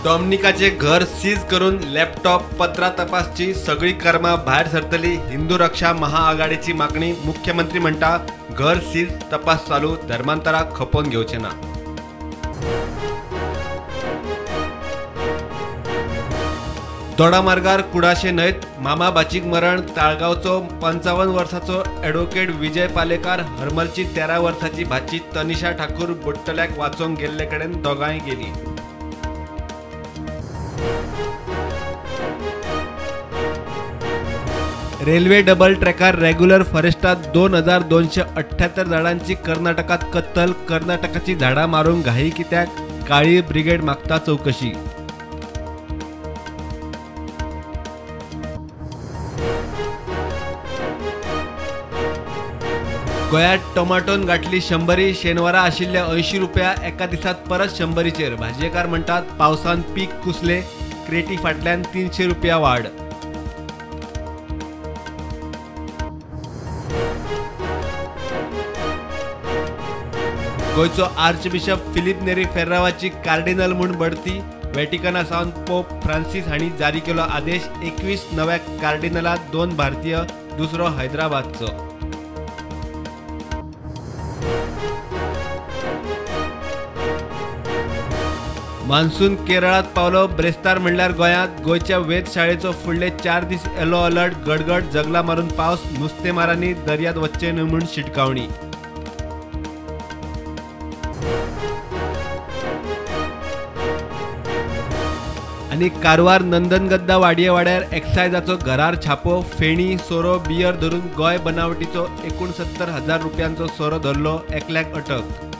डॉमनिकाचे घर सीज करून लॅपटॉप पत्रां तपासची सगळी कर्मां भायर सरतली हिंदू रक्षा महाआघाडीची मागणी. मुख्यमंत्री म्हणटा घर सीज तपास चालू, धर्मांतराक खपोवन घेवचे ना. दोडामार्गार कुडाशे न्हंयत मामा भाचीक मरण. ताळगांवचो 55 वर्साचो ॲडव्होकेट विजय पालेकार हरमलची 13 वर्साची भाची तनिषा ठाकूर बुडटल्याक वाचोवंक गेल्ले कडेन दोगांय गेली. रेल्वे डबल ट्रॅकार रेग्युलर फॉरेस्टात 2278 झाडांची कर्नाटकात कत्तल. कर्नाटकाची झाडां मारूंक घाई कित्याक, काळी ब्रिगेड मागता चवकशी. गोंयांत टोमाटोन गांठली 100. शेनवारा आशिल्ले 80 रुपया एका दिसात परत 100चेर. भाजयेकार म्हणटात पावसान पीक कुसले, क्रेटी फाटल्यान 300 रुपया वाड. गोंयचो आर्चबिशप फिलीप नेरी फेर्रावाची कार्डिनल म्हूण बढती. व्हॅटिकना सावन पोप फ्रांसिस हांणी जारी केलो आदेश. 21 नव्या कार्डिनलात 2 भारतीय, दुसरो हैदराबादचो. मान्सून केरळात पावलो, ब्रेस्तार म्हणल्यार गोंयांत. गोंयच्या वेधशाळेचो फुडले 4 दीस येलो अलर्ट. गडगड जगला मारून पावस, नुस्तेमारांनी दर्यांत वच्चें न्हय म्हूण शिटकावणी. आनी कारवार नंदनगद्दा वाडये वाड्यार एक्सायजाचो घरार छापो. फेणी सोरो बियर धरून गोंय बनावटीचो 69,000 रुपयांचो सोरो धरलो, एकल्याक अटक.